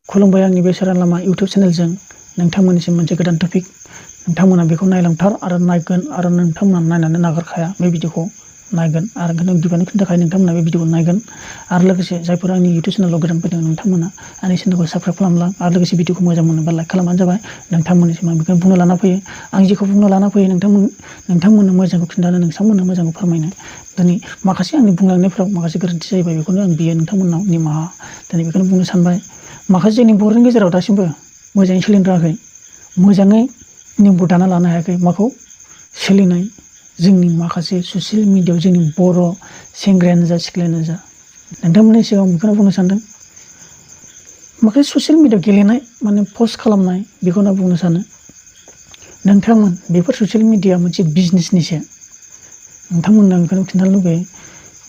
खुलुमबाय आंनि बे स्वrang लामा इउटुब चेनेलजों नोंथांमोननिसिम मोनसे गोदान टपिक नोंथांमोना बेखौ नायलांथार आरो नायगोन आरो नोंथांमोना नायनानै नागारखाया बे भिडिअखौ नायगोन आरो गिबियावनो खोन्थानो थाखाय नोंथांमोना बे भिडिअखौ नायगोन आरो लोगोसे जायफोरा आंनि इउटुब चेनेलाव गोदान फैदों नोंथांमोना आंनि चेनेलखौ साबस्क्राइब खालामलां आरो लोगोसे भिडिअखौ मोजां मोनोबा लाइक खालामबानो जाबाय। नोंथांमोननिसिम आं बेखौनो बुंनो लाना फैयो आं जेखौ बुंनो लाना फैयो नोंथांमोननो मोजांखौ खिन्थानो नोंथांमोननो मोजांखौ फोरमायनो दिनै माखासे आंनि बुंलांनायफ्राव माखासे गोरोन्थि जायोबा बेखौनो आं बियो नोंथांमोननाव निमाहा दिनै बेखौनो बुंनो सानबाय। माखासे जोंनि बर'नि गेजेराव दासिमबो मोजाङै सोलिनो रोङाखै मोजाङै नियमखौ दाना लानो हायाखै माखौ सोलिनाय जोंनि माखासे ससियेल मिडियायाव जोंनि बर' सेंग्रायानो जा सिख्लायानो जा नोंथांमोननि सिगाङाव बेखौनो बुंनो सानदों माखासे ससियेल मिडियायाव गेलेनाय माने पस्ट खालामनाय बेखौनो बुंनो सानो नोंथांमोन बेफोर ससियेल मिडिया मोनसे बिजनेसनिसो नोंथांमोननो बेखौनो खिन्थानो लुगैयो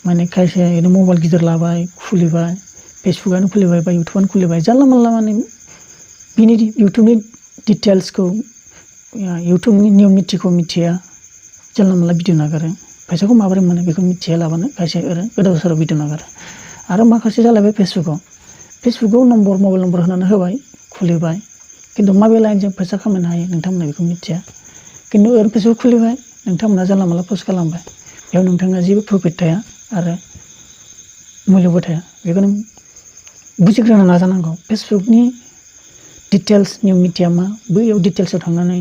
माने खायसे ओरैनो मबाइल गिदिर लाबाय खुलिबाय फेसबुकआनो खुलिबाय बा इउटुबानो खुलिबाय जानला मोनला माने बिनि इउटुबनि डिटेल्सखौ इउटुबनि नियम निथिखौ मिथिया जानला मोनला भिडिअ नागारो फैसाखौ माबोरै मोनो बेखौ मिथिया लाबानो खायसे ओरैनो गोदाव सोराव भिडिअ नागारो आरो माखासे जालायबाय फेसबुकआव मबाइल नम्बर होनानै होबाय खुलिबाय खिन्थु माबे लाइनजों फैसा खामायनो हायो नोंथांमोना बेखौ मिथिया खिन्थु ओरैनो फेसबुक खुलिबाय नोंथांमोना जानला मोनला पस्ट खालामबाय बेयाव नोंथाङा जेबो प्रफिट थाया आरो मुल्यबो थाया बेखौनो बुजिग्रोनो नाजानांगौ। फेसबुकनि डिटेल्स नियम निथिया मा बैयाव डिटेल्सआव थांनानै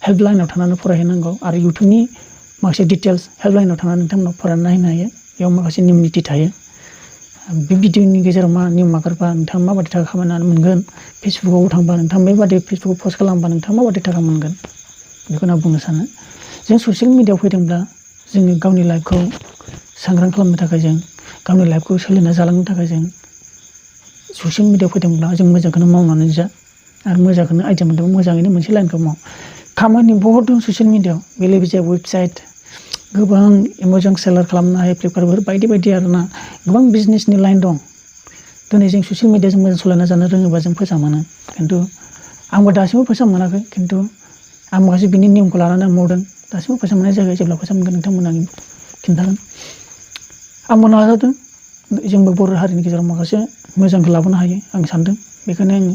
हेल्पलाइनाव थांनानै फरायहैनांगौ आरो इउटुबनि माखासे डिटेल्स हेल्पलाइनाव थांनानै नोंथांमोना फरायनानै नायनो हायो बेयाव माखासे नियम निथि थायो बे भिडिअनि गेजेराव मा नियम नागारबा नोंथाङा माबायदि थाखा खामायनानै मोनगोन फेसबुकआव थांबा नोंथाङा बेबादि फेसबुकआव पस्ट खालामबा नोंथाङा माबायदि थाखा मोनगोन बेखौनो आं बुंनो सानो जों ससियेल मिडियायाव फैदोंब्ला जोंनि गावनि लाइफखौ सांग्रां खालामनो थाखाय जों गावनि लाइफखौ सोलिना जालांनो थाखाय जों ससियेल मिडियायाव फैदोंब्ला जों मोजांखौनो मावनानै जा आरो मोजांखौनो आइडिया मोनदोंबा मोजाङैनो मोनसे लाइनखौ माव खामानि बहुत दं ससियेल मिडियायाव बेले बेजे वेबसाइट गोबां एमाजन सेलार खालामनो हायो फ्लिपकार्टफोर बायदि बायदि आरोना गोबां बिजनेसनि लाइन दं दिनै जों ससियेल मिडियाजों मोजां सालायना जानो रोङोबा जों फैसा मोनो खिन्थु आंबो दासिमबो फैसा मोनाखै खिन्थु आं माखासे बिनि नियमखौ लानानै मावदों दासिमबो फैसा मोननाय जायाखै जेब्ला फैसा मोनगोन नोंथांमोना आं खिन्थागोन आंबो नाजादों जोंबो बर' हारिनि गेजेराव माखासे मोजांखौ लाबोनो हायो आं सानदों बेखायनो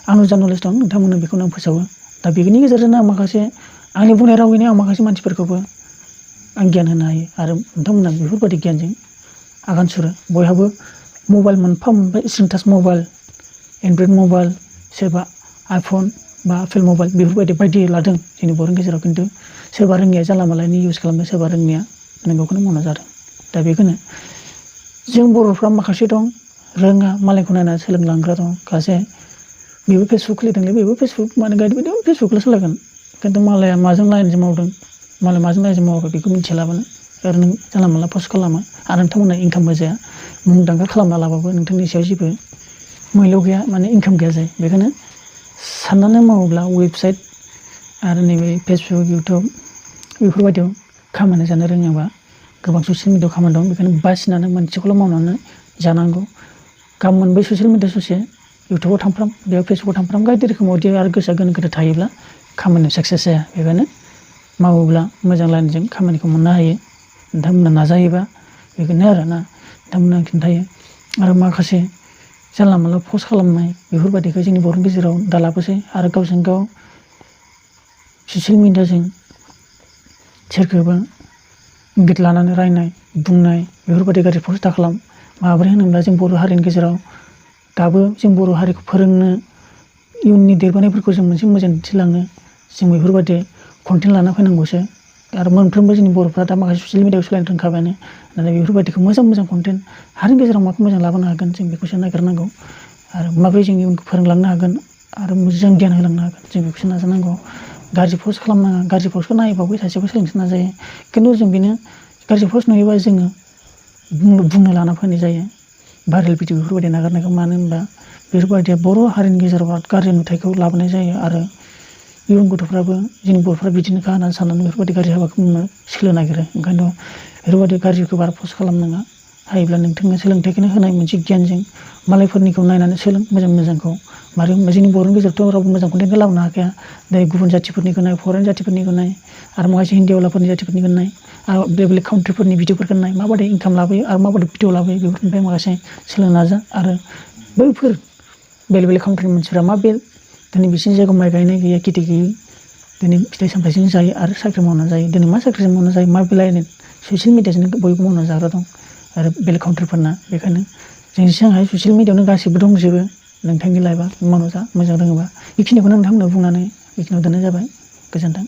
आंनाव जा नलेज दं नोंथांमोननो बेखौनो आं फोसावो दा बेनि गेजेरजोंनो आं माखासे आंनि बुंनाय रावैनो आं माखासे मानसिफोरखौबो आं गियान होनो हायो आरो नोंथांमोना बेफोरबायदि गियानजों आगान सुरो बयहाबो मबाइल मोनफा screen touch mobile Android mobile सोरबा आइफन बा आपेल मबाइल बेफोरबायदि बायदि लादों जोंनि बर'नि गेजेराव खिन्थु सोरबा रोङिया जानला मालानि इउज खालामदों सोरबा रोङिया नोंगौखौनो मावना जादों दा बेखौनो जों बर'फ्रा माखासे दं रोङा मालायखौ नायनानै सोलोंलांग्रा दं खायसे बेबो फेसबुक खुलिदोंलै बेबो फेसबुक माने गायदि बायदि फेसबुकल' सोलायगोन खिन्थु मालाया माजों लाइनजों मावदों मालाय माजों लाइनजों मावाखै बेखौ मिथियालाबानो ओरैनो जानला मोनला पस्ट खालामो आरो नोंथांमोना इनकामबो जाया मुंदांखा खालामना लाबाबो नोंथांनि सायाव जेबो मैल' गैया माने इनकाम गैया जायो बेखायनो साननानै मावोब्ला वेबसाइट आरो नैबे फेसबुक इउटुब बेफोरबायदियाव खामानि जानो रोङोबा गोबां ससियेल मिडियायाव खामानि दं बेखायनो बासिनानै मोनसेखौल' मावनानै जानांगौ गाबोन मोनबाय ससियेल मिडिया ससे इउटुबाव थांफ्राम बेयाव फेसबुकाव थांफ्राम बायदि रोखोमाव आरो गोसोआ गोनो गोथो थायोब्ला खामानियाव साक्सेस जाया बेखायनो मावोब्ला मोजां लाइनजों खामानिखौ मोननो हायो नोंथांमोना नाजायोबा बेखौनो आरोना नोंथांमोना खिन्थायो आरो माखासे जानला मोनला पस्ट खालामनाय बेफोरबायदिखौ जोंनि बर'नि गेजेराव दा लाबोसै आरो गावजों गाव ससियेल मिडियाजों सोरखौबा इंगित लानानै रायनाय बुंनाय बेफोरबायदि गाज्रि पस्ट दा खालाम माबोरै होनोब्ला जों बर' हारिनि गेजेराव दाबो जों बर' हारिखौ फोरोंनो इयुननि देरबोनायफोरखौ जों मोनसे मोजां दिन्थिलांनो जों बेफोरबायदि कन्टेन्ट लाना फैनांगौसो आरो मोनफ्रोमबो जोंनि बर'फ्रा दा माखासे ससियेल मिडियायाव सोलायनो रोंखाबायानो नाथाय बेफोरबायदिखौ मोजां कन्टेन्ट हारिनि गेजेराव माखौ मोजां लाबोनो हागोन जों बेखौसो नागिरनांगौ आरो माबोरै जों इयुनखौ फोरोंलांनो हागोन आरो मोजां गियान होलांनो हागोन जों बेखौसो नाजानांगौ गाज्रि पस्ट खालामनाङा गाज्रि पस्टखौ नायोबा बै सासेखौ सोलोंनो नाजायो खिन्थु जों बेनो गाज्रि पस्ट नुयोबा जोङो बुंनो लाना फैनाय जायो भाइरेल भिडिअ बेफोरबायदि नागारनायखौ मानो होनबा बेफोरबायदिया बर' हारिनि गेजेराव गाज्रि नुथायखौ लाबोनाय जायो आरो इयुन गथ'फ्राबो जोंनि बर'फ्रा बिदिनोखा होननानै साननानै बेफोरबायदि गाज्रि हाबाखौ मावनो सोलोंनो नागिरो ओंखायनोथ' बेफोरबायदि गाज्रिखौ बारा पस्ट खालामनाङा हायोब्ला नोंथाङा सोलोंथाइखौनो होनाय मोनसे गियानजों मालायफोरनिखौ नायनानै सोलों मोजांखौ मारै होनबा जोंनि बर'नि गेजेरावथ' रावबो मोजां कन्टेन्टखौ लाबोनो हाखाया दै गुबुन जाथिफोरनिखौ नाय फरेन जाथिफोरनिखौ नाय आरो माखासे हिन्दीवालाफोरनि जाथिफोरनिखौ नाय आरो बेलेग काउन्ट्रिफोरनि भिडिअफोरखौ नाय माबायदि इनकाम लाबोयो आरो माबायदि भिडिअ लाबोयो बेफोरनिफ्राय माखासे सोलोंनो नाजा आरो बैफोर बेलेग बेलेग काउन्ट्रिनि मानसिफ्रा मा दिनै बिसिनि जायगायाव माइ गायनाय गैया खेथि गैयि दिनै फिथाइ सामथाइजों जायो आरो साख्रि मावना जायो दिनै मा साख्रिजों मावना जायो मा बेलायनो ससियेल मिडियाजोंनो बयबो मावना जाग्रा दं आरो बेलेग काउन्ट्रिफोरना बेखायनो जों जेसेबां हायो ससियेल मिडियायावनो गासिबो दंजोबो नोंथांनि लाइफआ मावना जा मोजां रोङोबा बेखिनिखौनो नोंथांमोननो बुंनानै बेखिनियाव दोननाय जाबाय गोजोन्थों।